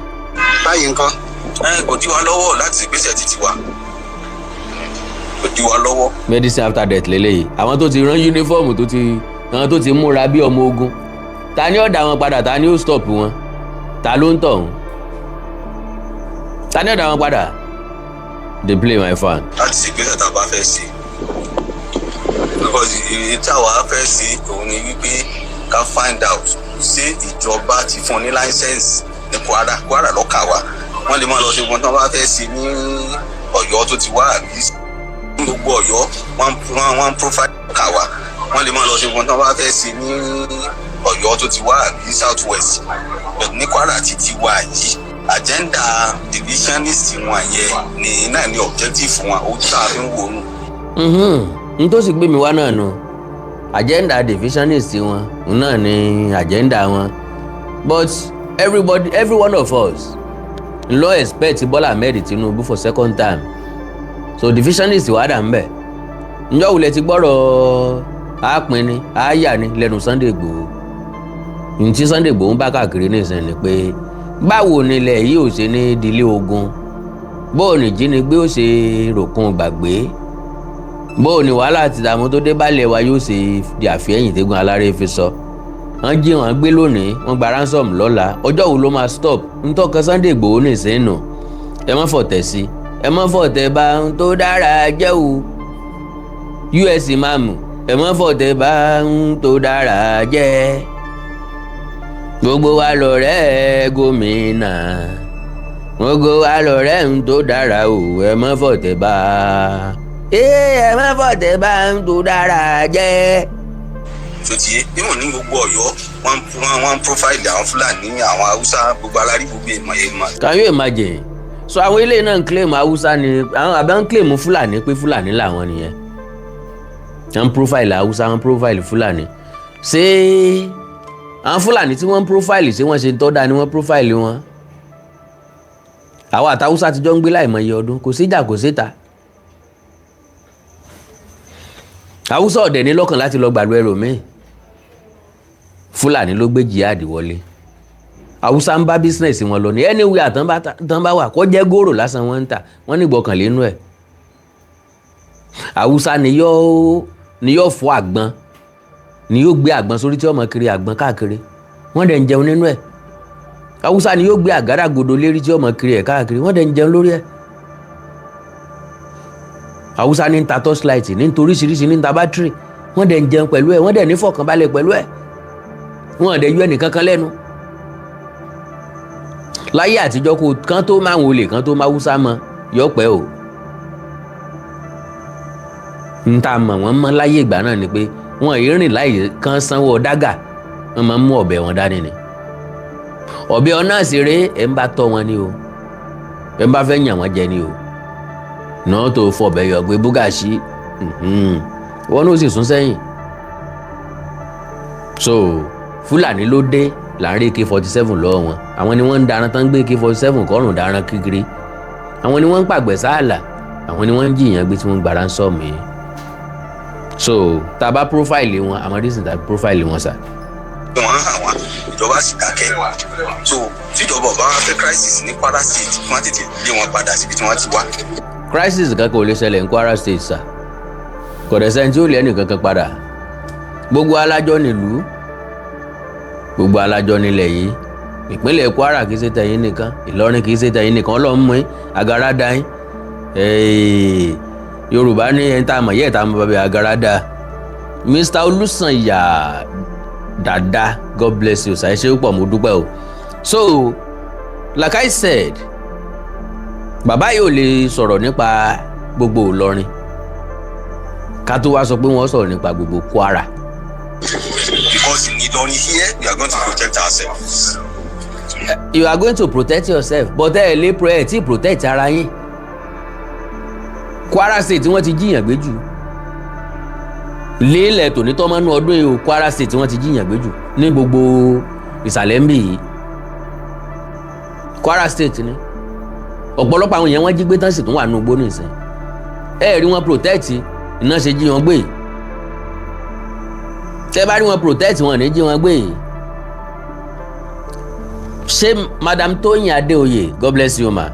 Báyìí nǹkan. Ẹ kò dí wa lọ́wọ́ láti ìgbésẹ̀ títí wa, kò dí wa lọ́wọ́. Medicine after death lélẹ́yìí. Àwọn tó ti rán uniform, tó ti àwọn tó ti múra bí ọmọ ogun, ta ni ó dá wọn padà? Ta ni ó stop wọn? Ta ló ń tọ̀ wọn? Ta ni ó dá wọn padà? Dey play, my fan. Láti ìgbésẹ̀ tá a bá fẹ́ ṣe, because èyí táwa fẹ́ ṣe òun ni wípé ká find out ṣé ìjọba ti fún ní license ní Kwara. Kwara lọ́kà wa, wọ́n lè máa lọ ṣe gbọ́n tí wọ́n bá fẹ́ ṣe ní Ọ̀yọ́ tó ti wá, àbí gbogbo Ọ̀yọ́ wọ́n profile kà wá. Wọ́n lè máa lọ ṣe gbọ́n tí wọ́n bá fẹ́ ṣe ní Ọ̀yọ́ tó ti wá àbí South West, but ní Kwara ti ti wá yìí, agenda divisionist wọn yẹn ni náà ní objective wọn, ojú tá a fi ń wò ó nù. N tó sì gbé mi wá náà nù, agenda divisionist wọn náà ni agenda wọn. But everybody, every one of us ló expect Bola Ahmed Tinubu for second term. So divisionist wà dà ń bẹ̀. Njọ́ wulẹ̀ ti gbọ́rọ̀ àápin ni àáyà ni lẹ́nu Sunday Igboho? Ntí Sunday Igboho ń bá káàkiri nísìnyí ni pé báwo nílẹ̀ yìí ò ṣe ní dilé ogun, bóò ní jínigbé ò ṣe ròkun gbàgbé, bóò ní wàhálà àti ìdààmú tó dé balẹ̀ wa yóò ṣe di àfihàn tẹ́gun aláré fi sọ. Wọ́n jí wọn gbé lónìí, wọ́n gba ransom lọ́la, ọjọ́ wo ló máa stop? Ntọ́kan Sunday Igboho nìsín nù. Ẹ má fọ̀tẹ̀ sí, ẹ má fọ̀tẹ̀ bá ń tó dára jẹ́ o. Us imam, ẹ má fọ̀tẹ̀ bá ń tó dára jẹ́. Gbogbo wa lọ̀rẹ́ gómìnà, gbogbo wa lọ̀rẹ́ ń tó dára o. Ẹ má fọ̀tẹ̀ bá, ẹ má fọ̀tẹ̀ bá ń tó dára jẹ́. Tó ti yé níwọ̀n ní gbogbo Ọ̀yọ́. Wọ́n profile àwọn Fúlàní, àwọn Haúsá, gbogbo alárí, gbogbo ìmọ̀ ìmọ̀. Can you imagine? So àwọn ilé náà ń claim Haúsá ni àwọn, àbẹ́ ń claim Fúlàní pé Fúlàní làwọn nìyẹn. Wọ́n ń profile Haúsá, wọ́n ń profile Fúlàní. Ṣé àwọn Fúlàní tí wọ́n ń profile, ṣé wọ́n ṣe ń tọ́ da ni wọ́n profile wọn? Àwọn àtàwùsá ti jọ ń gbé láìmọye ọdún, kò síjà, kò síta. Haúsá ọ̀dẹ̀ ní lọ́kàn láti lọ gbàlú ẹlòmíì. Fúlàní ló gbé jihad wọlé. Haúsá ń bá business wọn lọ ní anywhere tán bá wà, kó jẹ́ góòrò lásán wọ́n ń tà, wọ́n ní ìgbọ́kànlé inú ẹ̀. Haúsá ni yóò fọ́ àgbọn, ni yóò gbé àgbọn sórí tí ó máa kiri àgbọn káàkiri, wọ́n dẹ̀ ń jẹun nínú ẹ̀. Haúsá ni yóò gbé àgádágodo lérí tí ó máa kiri ẹ̀ káàkiri, wọ́n dẹ̀ ń jẹun lórí ẹ̀. Haúsá ní ń ta torchlight, ní ń toríṣiríṣi, ní ń ta battery, wọ́n dẹ̀ ń jẹun pẹ̀lú ẹ̀, wọ́n dẹ̀ ní fọkànbalẹ̀ pẹ̀lú ẹ̀, wọ́n dẹ̀ yọ ẹnìkankan lẹ́nu. Láyé àtijọ́, kó kán tó máa ń olè kán tó máa Haúsá mọ yọ pẹ́ o. N ta mọ̀ wọ́n mọ́ láyé ìgbà náà ni pé wọ́n yìí rìn láì kán sanwó dágà, wọ́n máa ń mú ọ̀bẹ wọn dání ni. Ọ̀bẹ ọ̀nà ṣeré ẹ̀ ń bá tọ́ wọn ni o, ẹ̀ ń bá fẹ́ yàn wọ́n jẹ ni o, náà tó fọ̀bẹ yọ gbé búgàṣí wọn náà sì sún sẹ́yìn. So Fúlàní ló dé láàrin AK-47 lọ́wọ́ wọn. Àwọn ni wọ́n ń daran tán, gbé AK-47 kọ́rùn daran kíkiri. Àwọn ni wọ́n ń pàgbẹ́ sáàlà, àwọn ni wọ́n ń jìyàn gbé tí wọ́n ń gba ransom yìí. So tá a bá profile wọn, àmọ́ reason tá a profile wọn sà. Wọ́n hàn wọ́n, ìjọba sì dákẹ́. So tíjọba ọba wa fẹ́ crisis ní Kwara State, kí wọ́n tètè lé wọn padà síbi tí wọ́n ti wá. Crisis kankan ò lè ṣẹlẹ̀ ní Kwara State sà. Kò dẹ̀ sẹ́ni tí ó lé ẹnìkankan padà. Gbogbo alájọ nílùú, gbogbo alájọ nílẹ̀ yìí. Ìpínlẹ̀ Kwara kì í ṣe tẹ̀yìn nìkan, Ìlọrin kì í ṣe tẹ̀yìn nìkan. Ọlọ́run mú agara dá yín. Yorùbá ní ẹni tá a mọ̀ yẹ́ ẹ̀ tá a mọ̀ bàbá agara dá. Mr Olùsànyà Dada, God bless you sir, ẹ ṣé púpọ̀, mo dúpẹ́ o. So like I said, bàbá yìí ò lè sọ̀rọ̀ nípa gbogbo Ìlọrin, ká tó wá sọ pé wọ́n sọ̀rọ̀ nípa gbogbo Kwara. Because in Ìlọrin here, we are going to protect ourselves. You are going to protect yourself, but ẹ lè pro ẹ tí protect ara yín. Kwara State tí wọ́n ti jíyàn gbé jù lélẹ̀ tòní tọ́mọ́nú ọdún yìí o, Kwara State tí wọ́n ti jíyàn gbé jù ní gbogbo ìsàlẹ̀ ń bì yìí, Kwara State ni. Ọ̀pọ̀lọpọ̀ àwọn èèyàn wọ́n jí gbé tán sì tún wà nínú igbó nìsín. Ẹ rí wọn protect, iná ṣe jí wọn gbé. Tẹ́ bá rí wọn protect, wọn ní jí wọn gbé. Ṣé Madam Tóyìn Adéoyè, God bless you ma.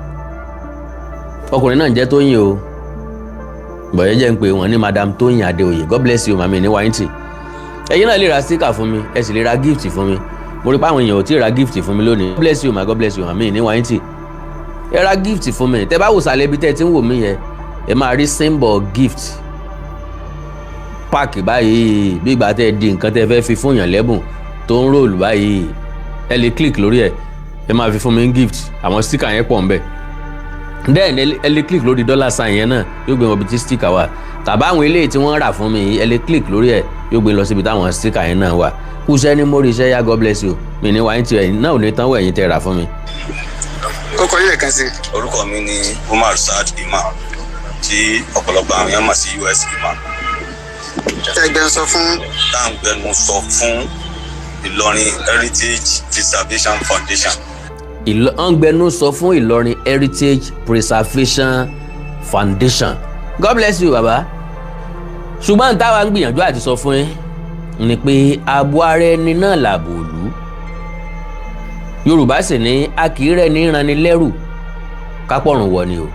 Ọkùnrin náà ń jẹ́ Tóyìn o, bọ̀yẹ́ jẹ́ ń pè wọ́n ní Madam Tóyìn Adéoyè. God bless you mami ní wáyìntì. Ẹ̀yin náà lè ra sticker fún mi, ẹ sì lè ra gift fún mi. Mo rí pé àwọn èèyàn ò tí ì ra gift fún mi lónìí. God bless you ma, God bless you mami ní wáyìntì. Ẹ ra gift fún mi. Tẹ bá wò sàlẹ̀ ibi tẹ́ ẹ ti ń wò mí yẹn, ẹ máa rí symbol gift pack báyìí, bí ìgbà tẹ́ ẹ di nǹkan tẹ́ ẹ fẹ́ fi fún yàn lẹ́bùn tó ń roll báyìí. Ẹ lè click lórí ẹ, ẹ máa fi fún mi gift. Àwọn sticker yẹn pọ̀ ń bẹ̀. Then ẹ lè click lórí dollar sign yẹn náà, yóò gbé wọn bí tí sticker wà. Tàbá àwọn eléyìí tí wọ́n rà fún mi, ẹ lè click lórí ẹ, yóò gbé lọ síbi táwọn sticker yẹn náà wà. Kúṣẹ́ ní mórí iṣẹ́ yá. God bless you. Mi ní wáyé tí náà ò ní tán wọ̀, ẹ̀yin tẹ́ rà fún mi. Ó kọ yín lẹ́ẹ̀kan sí. Orúkọ mi ni Umar Saad Imam, tí ọ̀pọ̀lọpọ̀ àwọn èèyàn mọ̀ sí US Imam. Ẹgbẹ́ ń sọ fún. Tá à ń gbẹnu sọ fún Ìlọrin Heritage Preservation Foundation. Ọ̀ngbẹ́nu sọ fún Ìlọrin Heritage Preservation Foundation. God bless you, baba. Ṣùgbọ́n táwa ń gbìyànjú àti sọ fún yín ni pé ààbò ara ẹni náà làbò òlú. Yorùbá sì ní a kì í rẹ̀ ní ranni lẹ́rù kápọ̀rùn wọ̀ ni o.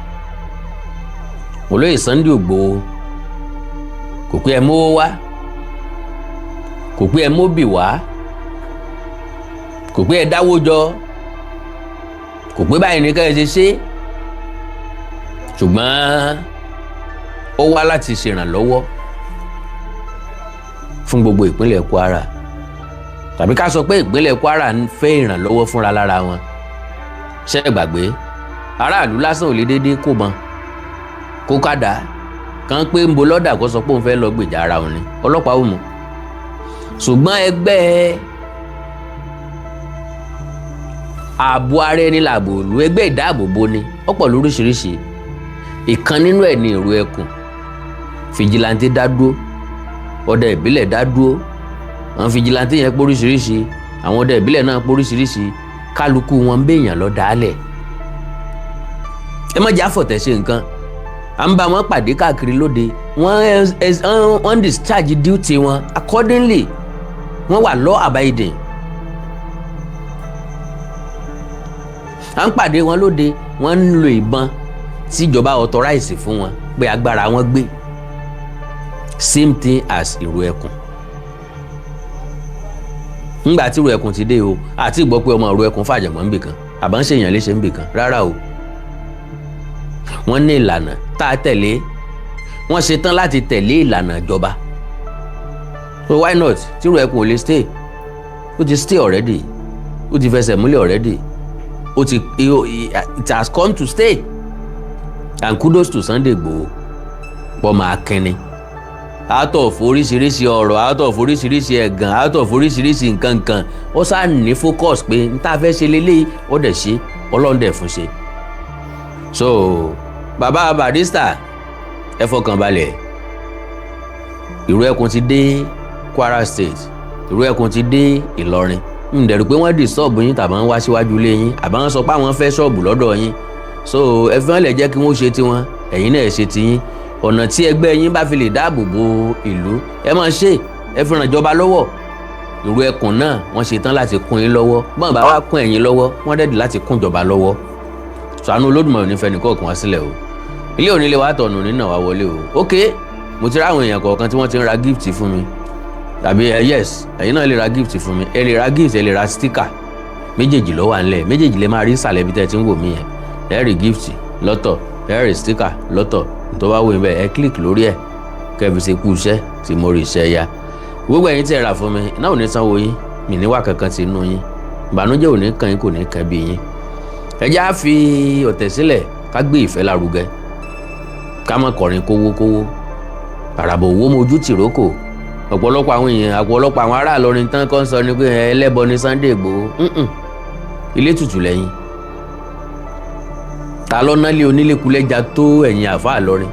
Olóyè Sunday Igboho kò pé ẹ mówó wá, kò pé ẹ móbì wá, kò pé ẹ dáwó jọ, kò pé báyìí ní ká ẹ ṣe ṣe, ṣùgbọ́n ó wá láti ṣèrànlọ́wọ́ fún gbogbo ìpínlẹ̀ Kwara, tàbí ká sọ pé ìpínlẹ̀ Kwara ń fẹ́ ìrànlọ́wọ́ fúnra lára wọn. Ṣé ẹ gbàgbé, aráàlú lásán ò lè déédéé kó mọ kó kádà kàn pé ń bo lọ́dà, kó sọ pé òun fẹ́ lọ gbèjà ara òun ni, ọlọ́pàá ò mú. Ṣùgbọ́n ẹgbẹ́ Ààbò ara ẹni làbò òlu. Ẹgbẹ́ ìdáàbòbò ni ọ̀pọ̀ lóríṣiríṣi. Ìkan nínú ẹ̀ ní Ìrù Ẹkùn. Vigilante dá dúró, ọdẹ ìbílẹ̀ dá dúró. Àwọn vigilante yẹn póríṣiríṣi, àwọn ọdẹ ìbílẹ̀ náà póríṣiríṣi. Kálukú wọn ń béèyàn lọ dálẹ̀. Ẹ má jẹ́ àfọ̀tẹ̀ ṣe nǹkan. À ń bá wọn pàdé káàkiri lóde, wọ́n discharge duty wọn accordingly, wọ́n wà law abiding. À ń pàdé wọn lóde, wọ́n ń lo ìbọn tíjọba authorize fún wọn pé agbára wọn gbé. Same thing as Ìrù Ẹkùn. Ńgbà tí Ìrù Ẹkùn ti dé o, àti gbọ́ pé ọmọ Ìrù Ẹkùn fàjàgbọ́n ń bì kan, àbá ń ṣèyàn léṣe ń bì kan rárá o. Wọ́n ní ìlànà tá a tẹ̀lé, wọ́n ṣetán láti tẹ̀lé ìlànà ìjọba. So why not tí Ìrù Ẹkùn ò lè stay? Ó ti stay already, ó ti fẹsẹ̀ múlẹ̀ already, ó ti, it has come to stay. And kudos to Sunday Igboho, pọ̀ máa kínni out of oríṣiríṣi ọ̀rọ̀, out of oríṣiríṣi ẹ̀gàn, out of oríṣiríṣi nǹkan kan, ó sá ní focus pé n tá a fẹ́ ṣe leléyìí. Ó dẹ̀ ṣe, Ọlọ́run dẹ̀ fún ṣe. So bàbá Barrister, ẹ fọkàn balẹ̀. Ìrù Ẹkùn ti dé Kwara State, Ìrù Ẹkùn ti dé Ìlọrin. Ń dẹ̀rù pé wọ́n dì ṣọ́ọ̀bù yín tàbí wọ́n wá síwájú ilé yín, àbá wọ́n sọ pé àwọn fẹ́ ṣọ́ọ̀bù lọ́dọ̀ yín. So ẹ fi wọ́n lẹ̀, jẹ́ kí wọ́n ṣe tiwọn, ẹ̀yin náà ṣe tiyín. Ọ̀nà tí ẹgbẹ́ yín bá fi lè dáàbò bo ìlú, ẹ máa ṣe, ẹ fi ràn ìjọba lọ́wọ́. Ìrù Ẹkùn náà, wọ́n ṣe tán láti kún yín lọ́wọ́. Bọ́n bá wá kún ẹ̀yin lọ́wọ́, wọ́n dẹ́dì láti kún ìjọba lọ́wọ́. Ṣàánú Olódùmarè nífẹ̀ẹ́ nìkan kàn wá sílẹ̀ o. Ilé onílé wa tọ̀nù nínà wá wọlé o. Ok, mo ti rí àwọn èèyàn kọ̀ọ̀kan tí wọ́n ti ń ra gift fún mi tàbí ẹ. Yes, ẹ̀yin náà lè ra gift fún mi. Ẹ lè ra gift, ẹ lè ra sticker. Méjèèjì ló wà nílẹ̀. Méjèèjì lè máa rí ìsàlẹ̀ ibi tẹ́ ẹ ti ń wò mí yẹn. Ẹ rí gift lọ́tọ̀, ẹ rí sticker lọ́tọ̀. Tó bá wù yín bẹ́ẹ̀, ẹ click lórí ẹ̀ kẹ́ fi ṣe kú iṣẹ́ tí mo rí iṣẹ́ ya. Gbogbo ẹ̀yin tí ẹ rà fún mi náà, ò ní sanwó yín mi níwà kankan ti inú yín. Ìbànújẹ́ ò ní kàn yín, kò ní kàn bí yín. Ẹ jẹ́ á fi ọ̀tẹ̀ sílẹ̀, ká gbé ìfẹ́ lárugẹ, ká má kọrin kówó kówó àràbò owó mojú tìrókò. Ọ̀pọ̀lọpọ̀ àwọn èèyàn, ọ̀pọ̀lọpọ̀ àwọn ará Ìlọrin tán kọ́ ń sọ ni pé ẹlẹ́bọ ni Sunday Igboho. Ilé tutù lẹ́yìn ta lọ́nà lé onílékulẹ́já tó ẹ̀yìn àfa Ìlọrin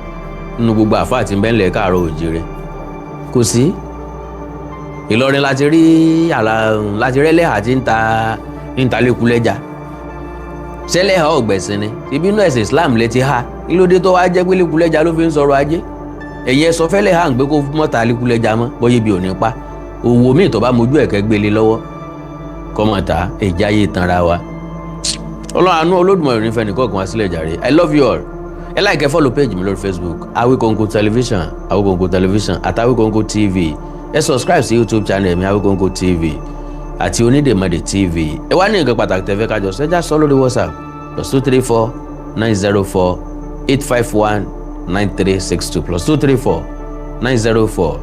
nínú gbogbo àfa àti bẹ́ńlẹ̀ káàárọ̀ òjìrè kò sí. Ìlọrin láti rí àlà láti rẹ́lẹ́hà tí ń ta lékulẹ́já. Sẹ́lẹ̀hà ọ̀gbẹ̀sìn ni ibi inú ẹ̀sìn Islam lẹ ti ha. Kí ló dé tó wá jẹ́ pé lékulẹ́já ló fi ń sọ̀rọ̀ ajé? Ẹ̀yin ẹ sọ fẹ́lẹ́ hà ń gbé kó mọ́ta lékulẹ́já mọ́ bọ́yé bí ò ní pa òwò míì tó bá mojú ẹ̀kẹ́ gbélé lọ́wọ́ kọ́mọ̀tà ìjáyé tanra wa. Ọlọ́run àánú Olódùmarè ní fẹ́ nìkan kan wá sílẹ̀ jàre. I love you all. Ẹ like, ẹ follow page mi lórí Facebook, Awikonko Television, Awikonko Television àti Awikonko TV. Ẹ subscribe sí YouTube channel mi, Awikonko TV àti Onídèmọdè TV. Ẹ wá ní nǹkan pàtàkì tẹ́fẹ́ kájọ sẹ́jà sọ lórí WhatsApp, +234 904 851 9362, +234 904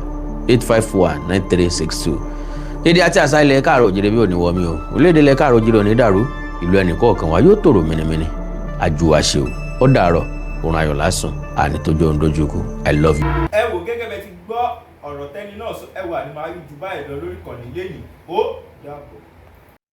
851 9362. Èdè àti àṣà ilẹ̀ káàrọ̀ òjìrè bí òní wọmi o. Orílẹ̀-èdè ilẹ̀ káàrọ̀ òjìrè òní dàrú. Ìlú ẹnì kọ̀ọ̀kan wa yóò tòrò mìnìmìnì. Àjùwàṣe o. Ó dàárọ̀, òrùn ayọ̀ lásùn, àní tójú ohun dójú kú. I love you. Ẹ wò, gẹ́gẹ́ bẹ́ẹ̀ ti gbọ́ ọ̀rọ̀ tẹ́ni náà sọ, ẹ wà ní máa rí ju báyìí lọ lórí ìkànnì lẹ́yìn. Ó dàbọ̀.